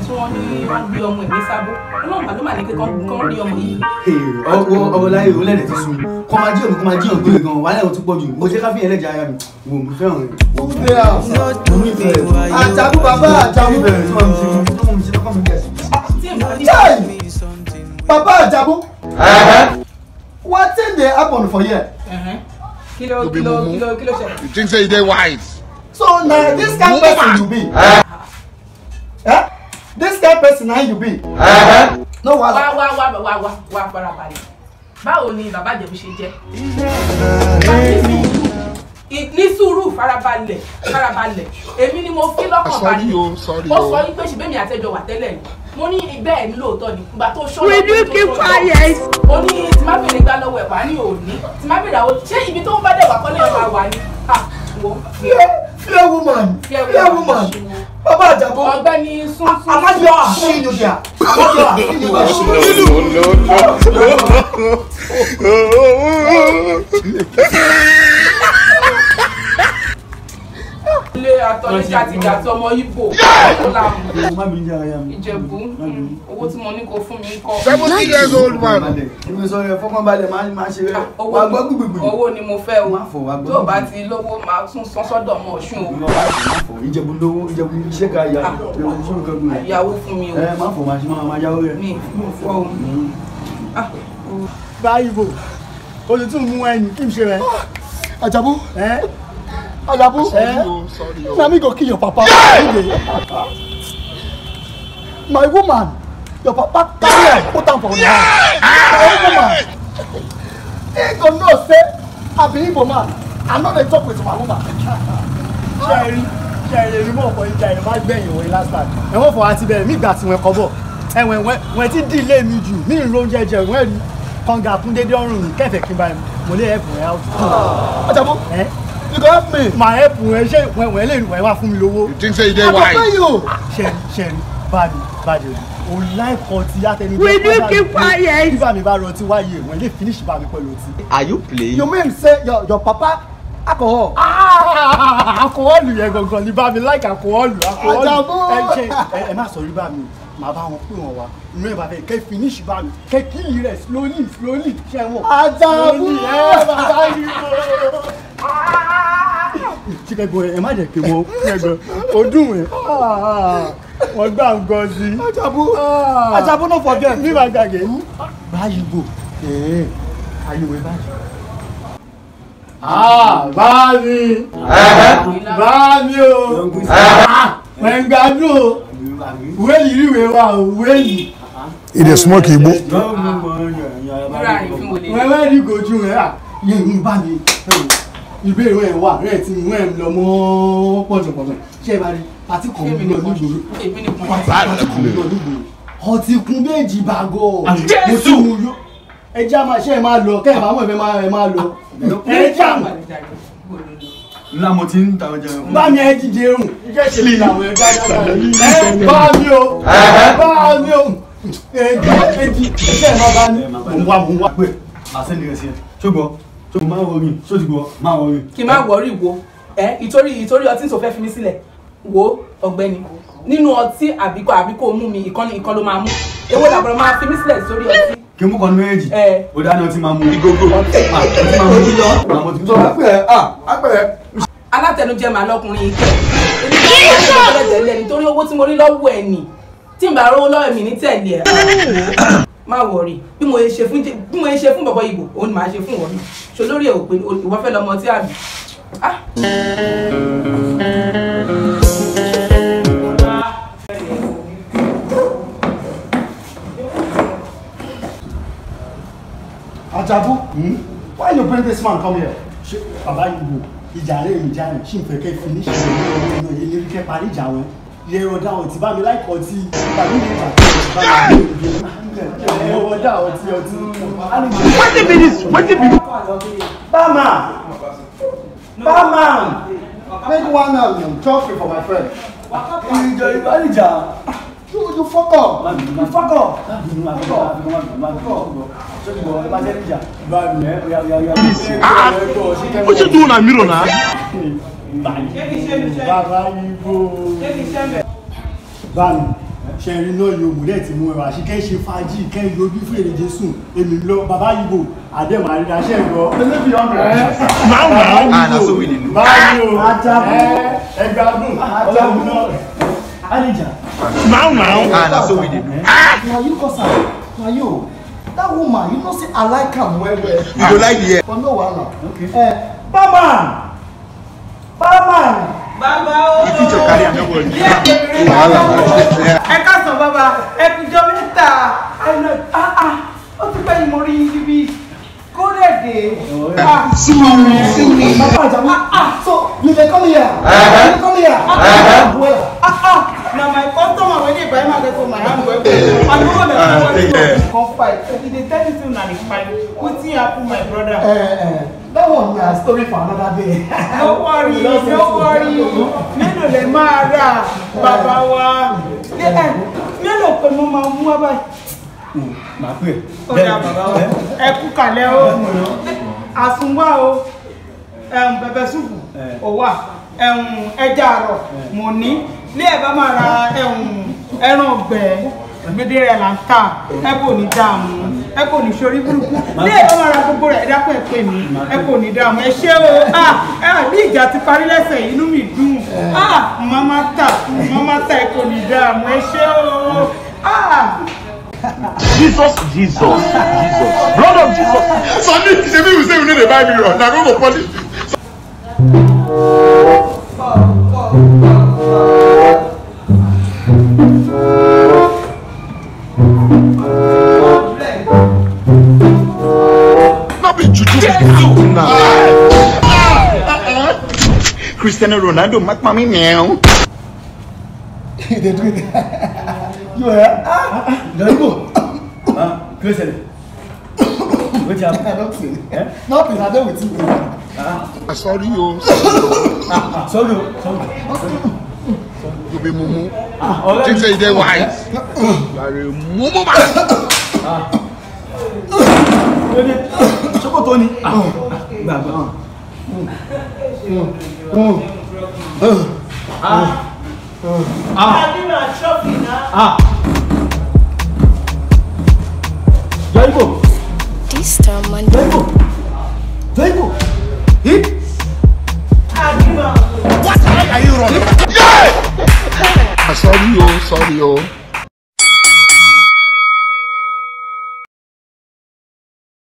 tí wọ́n ní wọ́n gbé ọmọ ẹ̀ ní sábó. Ọlọ́run ló mà ní pé kán rí ọmọ yìí. Ọwọ́ láyé òun lẹ́dẹ̀ ti sun. Kọ́ máa jí òun kọ́ máa jí òun gbé gan. Wàhálà ò tún pọ̀ jù. Mo jẹ́ ká fi ẹlẹ́jà ara mi. Wò mo fẹ́ràn rẹ̀. Àjàbú bàbá Àjàbú. Bàbá Àjàbú. Wetin dey happen for here? Kí ló ṣẹlẹ̀? You think say you dey wise? So na this kind person you be. Eh? This kind person na you be. No wahala. Wá farabalẹ̀. Báwo ni bàbá Ìjẹ̀bú ṣe jẹ́? Ní sùúrù farabalẹ̀. Èmi ni mo fi lọ́kàn balẹ̀. Ó sọ yín pé ṣùgbọ́n mi àtẹ́jọ wà tẹ́lẹ̀ ni. Mo ní bẹ́ẹ̀ ni lóòótọ́ ni. Ìgbà tó ṣọ́ Will you keep quiet? Ó ní tí má bèrè gbá lọ́wọ́ ẹ̀ wá ní òní. Tí má bèrè àwọn ṣé ibi tó ń bá dẹ̀ wà kọ́lé ẹ̀ máa wà ní. Fear woman. Fear woman. Bàbá Àjàbú. Ọ̀gbẹ́ni Súnsún. Alájọ àṣeyọjà. Alájọ àṣeyọjà. Ilé atọ́níjà ti jà tí ọmọ Ìgbò Ìjẹ̀bú owó tí mo ní kó fún mi ń kọ́. 70 years old man. Èmi sọ yẹn fọkànbalẹ̀ máa ṣe rẹ̀. Wà gbọ́ gbùgbùgbù. Owó ni mo fẹ́ o. Tó o bá ti lówó máa tún san sọ́dọ̀ ọmọ Ọ̀ṣun o. Ìjẹ̀bú lówó Ìjẹ̀bú iṣẹ́ ká yà. Ìyàwó fún mi o. Ẹ má fọ máa ṣe máa yáwó rẹ̀. Mi ò fọ́ o. Báyìí bò, o ti tún mú ẹni kí n ṣe rẹ. Àjàbú. Àjàbú, na me go kill your papa. Yeah! My woman, your papa carry am put am for una hand. My own woman, he go know say I be Igbo man. I no dey talk with my woman. Ṣé ẹ rí mọ̀ ọ̀pọ̀ ìjà ẹ̀ máa gbẹ̀yìn wọ̀nyí last time. Ẹ̀wọ̀n fọwọ́ àti bẹ̀rẹ̀ mí ìgbà tí wọ́n kọ́ bọ̀. Ẹ̀wọ̀n wọ́n ti dì ilé mi jù mí ìró oúnjẹ jẹ wọ́n rí kànga kún dédé ọrùn mi kẹfẹ́ kí n bá mo lé ẹ̀pù ẹ̀ out. Àjàbú. You go help me. Màá help ẹ ṣé wẹ̀ lè wẹ̀ wá fún mi lówó. You think say you dey wise? I go pay you. Ṣẹ́rí báàmì o láìkọ̀ tí átẹnudẹ́. Will you keep quiet? Bí bàmí bá rọtí wáyé wọ́n lè finish bàmí pẹ̀lú ọtí. Are you playing? You mean say your papa alcohol? Alcohol yẹn gangan ni bàmí like alcohol. Àjàbú. Ẹ ṣe ẹ má sọ rí bàmí màá bá wọn pè wọn wá inú ẹ bá fẹ́ kẹ́ finish bá mi kẹ́ kílì rẹ̀ slowly slowly ṣe wọn. Àjàbú. Ẹ bàbá yìí kò. Ṣíkẹ́gbọ́n ẹ má jẹ́ kí wọ́n ṣẹ́gbọ́n ó dùn ẹ́ wọ́n gbà ń gan sí. Àjàbú Àjàbú no forget. Mi máa gbàgbé. Báyìí bò ayé báyìí. Báàmì báàmì o wẹ̀ngbádùn o wéyìí ríwèé wa o wéyìí. He dey smoke igbo. Wẹ́wẹ́ ní gojú rẹ̀ à yẹn bá mi ìbéèrè ẹ̀ wà rẹ̀ tí mú ẹ̀ lọ mọ́ pọ̀jọ̀pọ̀jọ̀ ṣé ẹ bá rí pàtí kan lọ nígboro pàtí kan lọ nígboro ọtí kún méjì bàgọ́ mo tún mú yó ẹ já máa ṣe ẹ máa lọ kẹ́ ẹ bá mọ̀ ẹ máa lọ ẹ já mọ̀. Ńlá mo ti ń ta ọjà ẹ̀kọ́. Bá mi ẹ jíjẹ rùn iṣẹ́ ṣe mi làwọn ẹja ẹ bá mi o bá mi o ẹ jí ẹ má bá mi. Mo ń wá pé màá sẹ́ni rẹ̀ sí ẹ ṣùgbọ́n ṣó máa wọrí ṣó ti gbọ́ máa wọrí. Kí n má wọrí wo ẹ ìtorí ọtí tó fẹ́ fi mí sílẹ̀ wo ọ̀gbẹ́ni nínú ọtí àbíkọ àbíkọ mú mi ìkan ló máa mú èwo làbọ̀rọ̀ máa fi mí sílẹ̀ sórí ọtí. Kí n mú kan ní méjì ó dáná ọtí máa mú ìgògò ọtí máa mú àmọ́ tí mo sọ alátẹnujẹ màá lọkùnrin ìkẹ èmi kò ní tẹ̀lé nítorí owó tí mo rí lọ́wọ́ ẹ̀ nì tí n bá rówó lọ́wọ́ mi ní tẹ̀lé ẹ̀ má wọrí bí mo ṣe fún bọ̀bọ̀ Ìgbò òun ni màá ṣe fún wọn ṣe lórí ẹ̀ ò pé ìwọ fẹ́ lọ́mọ tí àbí. Àjàbú, why you bring this man come here? Ṣé bàbá Ìgbò ìjà rẹ̀ ìjà rẹ̀ ṣì ń fẹ́ kẹ́ finish rẹ̀ ní ọdún yìí ní kẹ́ parí ìjà wọn yẹ ọ̀dà ọtí bá mi láìkọ̀ ọtí tàbí ní ìjà bá mi yẹ ọ̀dà ọtí ọtí. Wetin be this? Wetin be this? Barman! Barman! Make one trophy for my friend. Ìjà ìbálìjà. You fuck up! You fuck up! What you do na mirror na? Bàbá Ìgbò. Bámi, Ṣe rí náà yóò múlẹ̀ tí mo wà sí kẹ́ ṣe fàájì kẹ́ yọjú fún èrè Jésù èmi lọ bàbá Ìgbò àdèmọ̀ àrídáṣẹ́ ìgbọ́. Now now. Ah, na so we dey do. Báyìí o Ajabu. Ẹgbàdùn Ajabu. náà. Alija. Now now. Ah, na so we dey do. Na you cause am. Na you. That woman, you know say I like am well well. You go like the hair. But no wahala. Okay. Barman! Barman! Bàbá o. You fit your carry am, no worry. Ilé ẹ̀kọ́ Wahala. Ẹ káàsán bàbá, ẹ kújọ mẹ́ta. Àìnà ó ti pẹ́ yìí mo rí yín níbí. Kórè dé. Baba Ajabu. So you dey come here. You dey come here. Well, Na my customer wey dey buy market for my hand well well. I no wan make Yeah. come fight. He dey tell me say una dey fight. Wetin happen, my brother? That one na story for another day. No worry, no worry. Mélòó lẹ máa rà bàbá wa? Mélòó pé mo máa mú wá báyìí? Màá pè é. Ó dà bàbá wa. Ẹ kú kàlẹ̀ o. Àsùnwá o. Pẹpẹ súpù ò wà. Ẹja àrọ̀ mò ní. Ní ẹ̀ bá máa ra ẹran ọ̀gbẹ́ gbèdé rẹ̀ là ń tà. Ẹ kò ní dààmú. Ẹ kò ní ṣorí burúkú. Ní ẹ̀ bá máa ra gbogbo rẹ̀, ẹ dákun ẹ pè mí. Ẹ kò ní dààmú. Ẹ ṣé o. Bí ìjà ti parí lẹ́sẹ̀ yìí, inú mi dùn. Màmá tà, màmá tà, ẹ kò ní dààmú. Ẹ ṣé o. Jesus, Jesus, Jesus. Blood of Jesus. Sunday, shebi we say we no dey buy mirror. Na go go polish. No be juju be this now. Cristiano Ronaldo, mark mami meow. You dey do it. You hear? Jọ Igbo. Kí ló ṣẹlẹ̀? Wetin happen? Nothing. Nothing. I dey with you. Sorry o. Sorry o, sorry. You be mumu. Ọ̀rẹ́ Think mi. say you dey wise. You are a mumu man. Kí ló dé? Ṣókòtò ni. Gbà gbà. Jọ Igbo. This time Monday. Jọ Igbo. Jọ Igbo. What are you running? Yeah! Sorry o, sorry o.